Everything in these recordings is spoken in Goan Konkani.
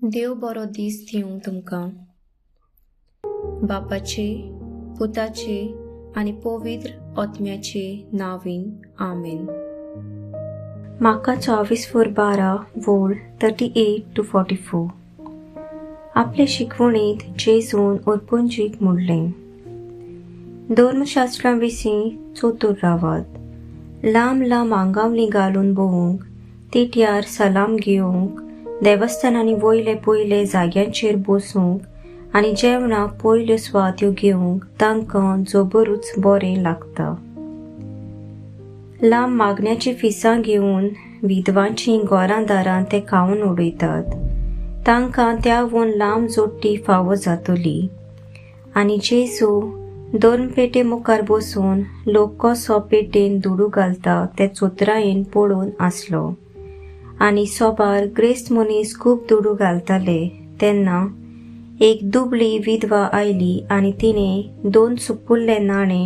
देव बरो दीस दिवं तुमकां. बापाचे, पुताचे आनी पवित्र आत्म्याचे नांवान, आमेन. मार्का 24:12 वोळ 38 to 44. आपले शिकवणीत जेजून ओरपुंजीक म्हणलें, धर्मशास्त्रां विशीं चतूर रावात. लांब लांब आंगावली घालून भोंवूंक, तिठ्यार सलाम घेवंक, देवस्थानांनी वयले पयले जाग्यांचेर बसूंक आनी जेवणाक पयल्यो स्वात्यो घेवंक तांकां जबरूच बरें लागता. लांब मागण्याची फिसां घेवन विधवांचीं घरां दारां ते खावन उडयतात. तांकां त्यावून लांब जोडटी फावो जातली. आनी जेजू धर्मपेटे मुखार बसून लोक कसो पेटेन दुडू घालता ते चतुरायेन पळोवन आसलो. आनी सोबार ग्रेस्त मनीस खूब दुडू घालताले. तेन्ना एक दुबळी विधवा आयली आनी तिणें 2 सुपुल्ले नाणे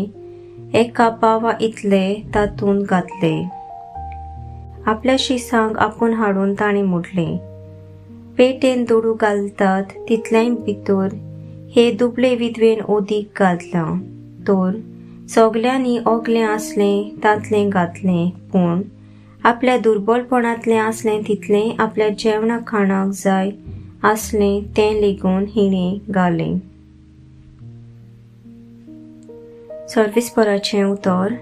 एका पावा इतले तातूंत घातले. आपल्या शिसांक आपूण हाडून ताणें म्हटलें, पेटेन दुडू घालतात तितलेंय भितर हे दुबळे विधवेन ओदीक घातलां. तर सगल्यांनी ओगलें आसलें तांतलें घातलें, पूण आपल्या दुर्बलपणांतलें आसलें तितलें आपल्या जेवणा खाणाक जाय आसलें तें लेगून हिणें घालें. सर्विसपराचें उतर.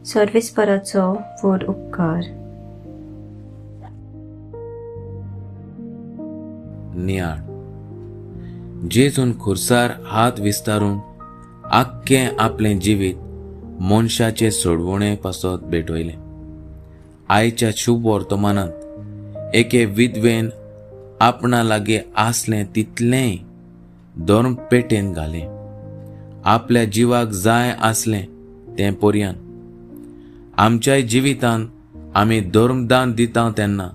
सर्विसपराचो व्हड उपकार. नियाळ. जेजून खुर्सार हात विस्तारून आख्खें आपलें जिवीत मनशाचे सोडवणे पासत भेटयलें. आयच्या शुभ वर्तमानांत एके विधवेन आपणा लागीं आसलें तितलेंय धर्म पेटेन घालें. आपल्या जिवाक जाय आसलें तें पर्यान. आमच्याय जिवितांत आमी धर्मदान दिता तेन्ना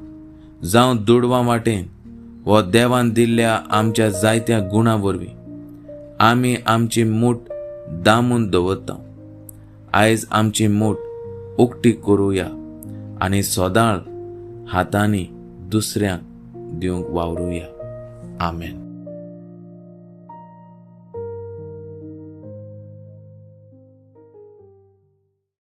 जावं दुडवां वाटेन वा देवान दिल्ल्या आमच्या जायत्या गुणां वरवीं आमी आमची मूठ दामून दवरता. आयज आमची मूठ उक्ती करुया आनी सदांच हातांनी दुसऱ्यांक दिवंक वावरुया. आमेन.